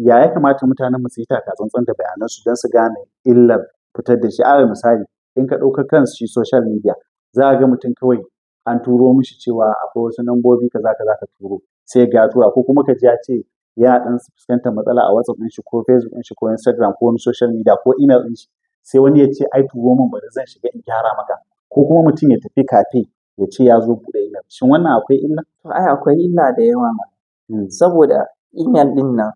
Ya kamata mutanen mu su yi taka tsantsan da bayanansu don su gane illar fitar da shi? Alal misali, in ka ɗauka kan shi social media, za a ga mutum kawai an turo mishi cewa akwai wasu lambobi kaza kaza ka turo, sai ga ya tura, ko kuma ka ji ya ce ya ɗan fuskantar matsala a WhatsApp ɗin shi ko Facebook ɗin shi ko Instagram ko wani social media ko email ɗin shi, sai wani ya ce, "Ai turo min, bari zan shiga in gyara maka," ko kuma mutum ya tafi cafe ya ce ya zo buɗe email. Shin wannan akwai illa? To ai akwai illa da yawa ma. Saboda email ɗin nan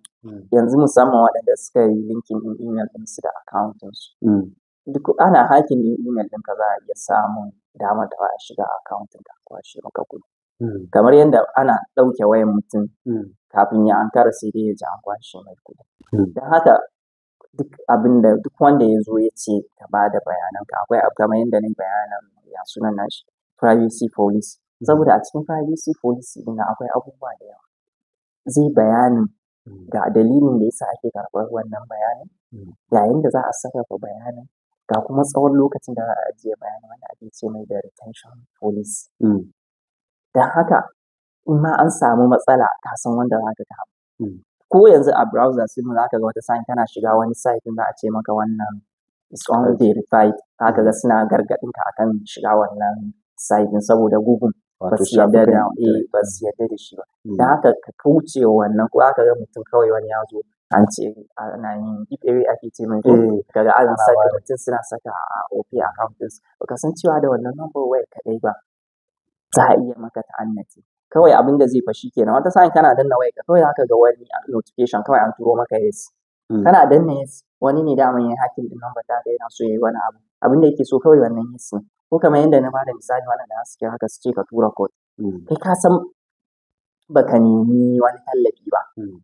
yanzu, musamman waɗanda suka yi linking ɗin email ɗinsu da account ɗinsu. Duk ana hacking ɗin email ɗinka, za a iya samun damar da za a shiga account ɗinka a kwashe maka kuɗi. Kamar yadda ana ɗauke wayan mutum, kafin ya ankara sai dai ya ji an kwashe mai kuɗi. Don haka duk abin da duk wanda ya zo ya ce ka ba da bayananka, akwai abu kamar yadda na yi bayanin, ya sunan nashi, privacy policy. Saboda a cikin privacy policy ɗin nan akwai abubuwa da yawa. Zai bayanin ga dalilin da yasa ake karɓar wannan bayanin, ga yanda za a sarrafa bayanin, ga kuma tsawon lokacin da za a ajiye bayanin, wanda ake ce mai da retention policy. Don haka in ma an samu matsala, ka san wanda za ka kama. Ko yanzu a browser sai za ka ga wata sa'in kana shiga wani site ɗin, za a ce maka wannan is unverified. Za ka ga suna gargaɗin ka akan shiga wannan site ɗin saboda Google ba Wato su yarda da shafukan ba su yarda da shi ba. Don haka ka kauce wa wannan. Ko za ka ga mutum kawai wani ya zo, an ce ana yin giveaway ake ce mai ko, kaga an Ana saka bada. mutum suna saka a Opay account ɗinsu. Baka san cewa da wannan number wayar kaɗai ba za a iya maka ta'annati. Kawai abin da zai fashi kenan, wata sa'in kana danna wayarka kawai za ka ga wani notification, kawai an turo maka yes. Kana danna yes, wani ne daman yayi hacking ɗin number taka, yana so yayi wani abu. Abin da yake so kawai wannan yes ɗin. Ko kamar yadda na bada misali, waɗanda za su kira ka su ce ka tura code. Kai ka san baka nemi wani tallafi ba.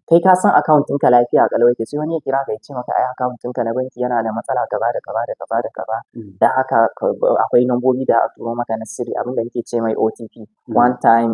Kai ka san account ɗinka lafiya ƙalau yake, sai wani ya kira ka ya ce maka ai account ɗinka na banki yana da matsala kaza da kaza da kaza da kaza. Don haka akwai lambobi da aka turo maka na sirri, abin da muke ce mai OTP, one time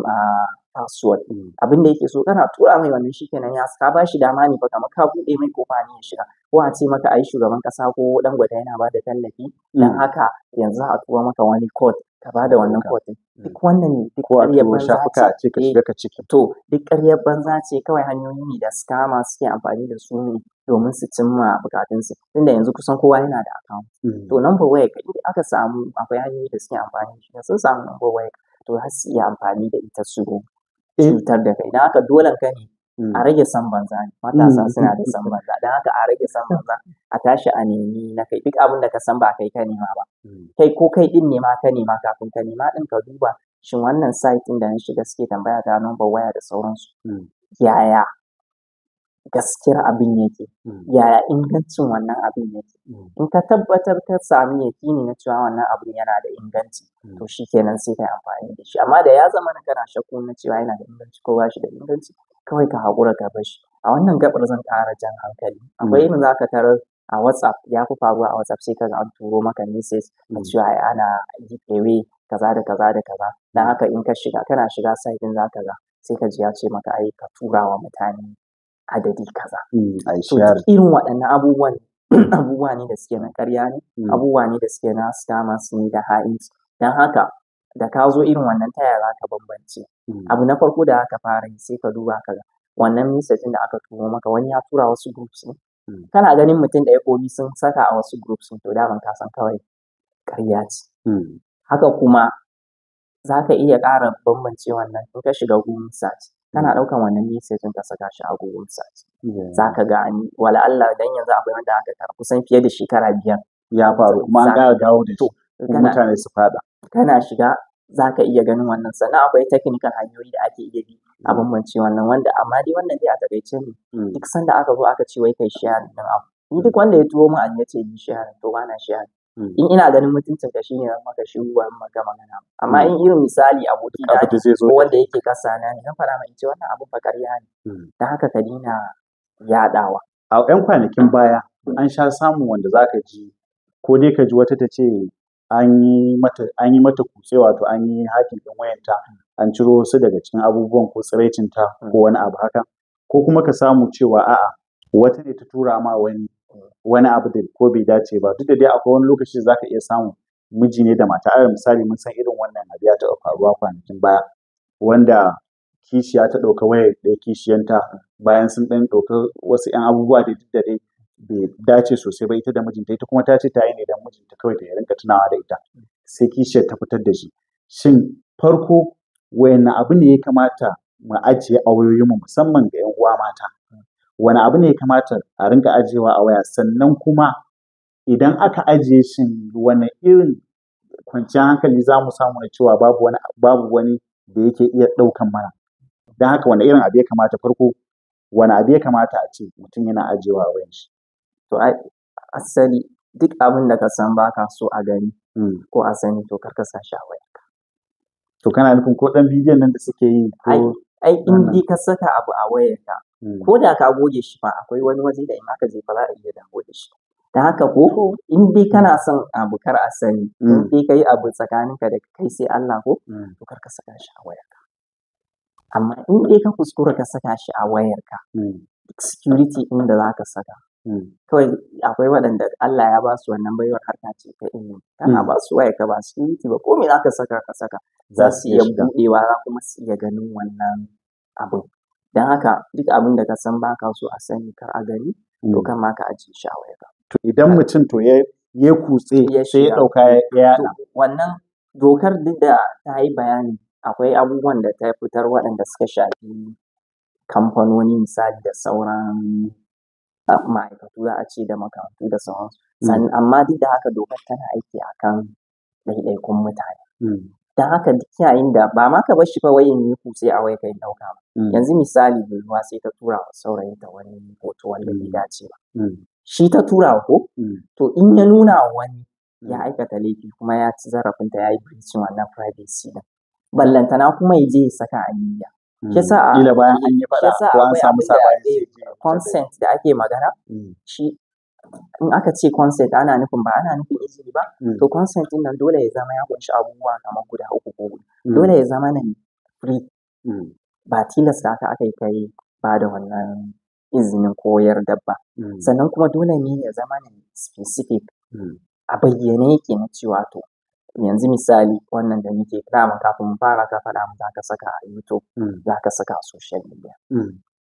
password. Abin da yake so, kana tura mai wannan, shi kenan, ya ka ba shi dama ne fa, kamar ka buɗe mai ƙofa ne ya shiga. Ko a ce maka ai shugaban ƙasa ko Dangote yana ba da tallafi, don haka yanzu za a turo maka wani code, ka ba da wannan code ɗin. Duk wannan duk Ko a ƙaryar turo banza shafuka ce. A ce ka shiga ka cike. To duk ƙaryar banza ce, kawai hanyoyi ne da scammers suke amfani da su ne domin su cimma buƙatunsu. Tunda yanzu kusan kowa yana da account. To number wayarka in aka samu, akwai hanyoyi da suke amfani da shi, da sun samu number wayarka, to za su iya amfani da ita su cutar da kai. Don haka dolen ka ne a rage son banza ne. Matasa suna da son banza. Don haka a rage son banza, a tashi a nemi na kai. Duk abin da ka san ba kai ka nema ba. Kai ko kai ɗin ne ma ka nema, kafin ka nema ɗin ka duba, shin wannan site ɗin da na shiga suke tambaya ta number waya da sauransu, yaya gaskiyar abin yake? Yaya ingancin wannan abin yake? In ka tabbatar, ka sami yaƙini na cewa wannan abun yana da inganci, to shi kenan, sai ka yi amfani da shi. Amma da ya zamana kana shakku na cewa yana da inganci ko ba shi da inganci, kawai ka haƙura ka bar shi. A wannan gaɓar zan ƙara jan hankali. Akwai irin za ka tarar a WhatsApp, ya fi faruwa a WhatsApp, sai ka ga an turo maka message na cewa ai ana giveaway kaza da kaza da kaza. Don haka in ka shiga, kana shiga site ɗin, za ka ga sai ka ji ya ce maka ai ka tura wa mutane adadi kaza. A yi To duk sharing. irin waɗannan abubuwan abubuwa ne da suke na ƙarya ne, abubuwa ne da suke na scammers ne da ha'inci. Don haka da ka zo irin wannan, ta yaya za ka bambance? Abu na farko da za ka fara yi, sai ka duba ka ga wannan message ɗin da aka turo maka, wani ya tura wasu groups ne? Kana ganin mutum ɗaya ko biyu sun saka a wasu groups ɗin, to daman ka san kawai ƙarya ce. Haka kuma za ka iya ƙara bambance wannan in ka shiga Google search. Kana ɗaukan wannan message ɗin ka saka shi a Google search, za ka gani wala Allah, dan yanzu akwai wanda aka tara kusan fiye da shekara 5 Ya faru kuma an ƙara dawo da shi To kuma kana mutane su faɗa. kana shiga za ka iya ganin wannan. Sannan akwai technical hanyoyi da ake iya bi a bambance wannan, wanda amma dai wannan dai a taƙaice ne. Duk sanda aka zo aka ce wai kai sharing ɗin abu, ni duk wanda ya turo min abu ya ce in yi sharing, to bana sharing. In ina ganin mutuncin ka shine zan maka shiru, ba zan maka magana ba. Amma in irin misali aboki na Abu da zai zo ko wanda yake ƙasa na ne, zan faɗa mai in ce wannan abun fa ƙarya ne. Don haka ka daina yaɗawa. A 'yan kwanakin baya an sha samun wanda za ka ji, ko dai ka ji wata ta ce an yi mata kutse, wato an yi hacking ɗin wayanta, an ciro wasu daga cikin abubuwan ko tsiraicinta ko wani abu haka, ko kuma ka samu cewa a'a, wata ne ta tura ma wani wani abu da ko bai dace ba. Duk da dai akwai wani lokaci da za ka iya samu miji ne da mata. Alal misali, mun san irin wannan abu ya taɓa faruwa kwanakin baya, wanda Kishiya ta ɗauka wayar ɗaya kishiyanta bayan sun ɗan ɗauka wasu 'yan abubuwa da duk da dai bai dace sosai ba, ita da mijinta, ita kuma ta ce ta yi ne don mijinta kawai ta rinka tunawa da ita, sai kishiyar ta fitar da shi. Shin farko wayanne abu ne ya kamata mu ajiye a wayoyinmu, musamman ga 'yan uwa mata? Wani abu ne ya kamata a rinka ajiyewa a waya? Sannan kuma idan aka ajiye, shin wane irin kwanciyar hankali za mu samu na cewa babu wani da yake iya ɗaukan mana? Don haka wane irin abu ya kamata, farko wani abu ya kamata a ce mutum yana ajiyewa a wayan shi? To ai asali duk abin da ka san baka so a gani ko a sani, to kar ka sa shi a wayarka. To kana nufin ko ɗan bidiyon nan da suke yi ko Ai in wannan? dai ka saka abu a wayarka, ko da ka goge shi fa, akwai wani waje da in aka je fa za a iya dawo da shi. Don haka ko in dai kana son abu kar a sani, in dai ka yi abu tsakaninka da kai sai Allah ko, to kar ka saka shi a wayarka. Amma in dai ka kuskura ka saka shi a wayarka, duk security ɗin da za ka saka, kawai akwai waɗanda Allah ya ba su wannan baiwar, harka ce ta ilimi. Kana ba su wayarka, ba security ba, ko me za ka saka ka saka, za su iya shiga. Buɗewa, za kuma su iya ganin wannan abun. Don haka duk abin da ka san ba ka so a sani, kar a gani, to kar ma ka ajiye shi a wayarka. To idan mutum to ya kutse Ya sai ya shiga. ɗauka ya To yaɗa. wannan dokar duk da ta yi bayani, akwai abubuwan da ta fitar waɗanda suka shafi kamfanoni misali da sauran ma'aikatu za a ce, da makarantu da sauransu. Sannan amma duk da haka dokar tana aiki a kan ɗaiɗaikun mutane. Don haka duk yayin da ba ma ka bar shi fa wai in yi kutse a wayarka in ɗauka ba. Yanzu misali, budurwa sai ta tura wa saurayinta wani hoto wanda bai dace ba. Shi ta tura wa ko? To in ya nuna wa wani, ya aikata laifi kuma ya ci zarafinta, ya yi breaching wannan privacy ɗin. Ballantana kuma ya je ya saka a media. Shi yasa Ƙila bayan an yi shi faɗa yasa ko an akwai samu abin da saɓani sai ya je ya fitar da consent da ake magana, shi in aka ce consent ana nufin, ba ana nufin izini ba. To consent ɗin nan dole ya zama ya ƙunshi abubuwa kamar guda uku ko huɗu. Dole ya zama na free, ba tilasta ka aka yi ka yi ba da wannan izinin ko yardar ba. Sannan kuma dole ne ya zama na specific, a bayyane yake na cewa, to yanzu misali wannan da muke, daman kafin mu fara ka faɗa min za ka saka a YouTube, za ka saka a social media.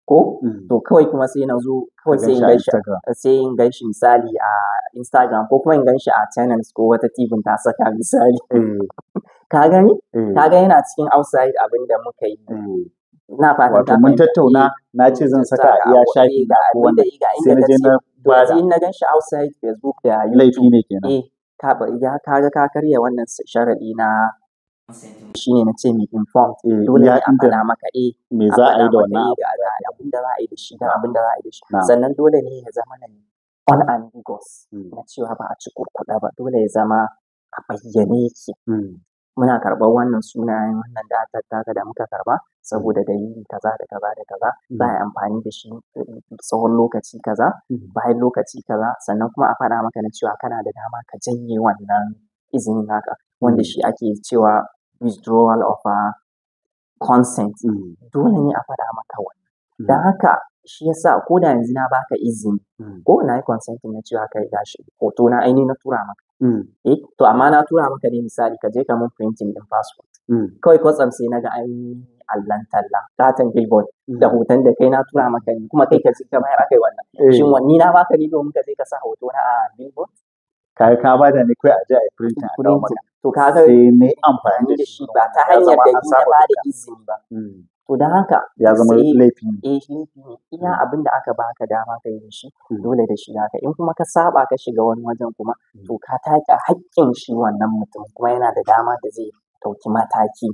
Ko? To kawai kuma sai na zo kawai sai in Ka gan shi Instagram. Sai in gan shi misali a Instagram, ko kuma in gan shi a channels, ko wata TV ta saka misali. Ka gani? Ka ga yana cikin outside abin da muka yi. Ina fatan Wato ka mun fahimta. tattauna, na ce zan saka a iya shafi ga na ko abin da wannan, ga sai inda na ka je ce na to yanzu bada. in na gan shi outside Facebook da YouTube, Laifi ne kenan. eh, ka ya ka ga ka karya wannan sharaɗi na shine na ce mai informed. Dole Iya ne a inda faɗa maka, eh, me a za a faɗa yi da maka wannan eh abu. ga abin da za a yi da shi, ga abin da za a yi da shi. Sannan dole ne ya zama na unambiguous, na cewa ba a ci kurkuɗa ba, dole ya zama a bayyane yake. Muna karɓar wannan sunayen, wannan data taka da muka karɓa saboda dalili kaza da kaza da kaza, za a yi amfani da shi tsawon lokaci kaza, bayan lokaci kaza. Sannan kuma a faɗa maka na cewa kana da dama ka janye wannan izinin naka, wanda shi ake cewa withdrawal of consent. Dole ne a faɗa maka wannan. Don haka shi yasa ko da yanzu na baka izini ko na yi consenting na cewa kai gashi hoto na, ai ni na tura maka. Eh, to amma na tura maka ne misali ka je ka mun printing ɗin passport. Kawai kwatsam sai na ga an yi allon talla, katon billboard da hoton da kai na tura maka ne, kuma kai ka je ka bayar aka yi wannan. Shin ni na baka ne domin ka je ka sa hoto na a billboard? Ka ka bada ne kawai a je a yi printing a kawo maka. Printing. To ka ga Sai na yi amfani amfani da da shi shi ba ta ya hanyar zama da an ni na saba ba da doka. izini ba. To don haka Ya zama sai laifi ne. Eh, laifi ne. Iya abin da aka baka dama ka yi da shi, dole da shi zaka. In kuma ka saɓa ka shiga wani wajen kuma, to ka take haƙƙin shi wannan mutum, kuma yana da dama da zai ɗauki mataki.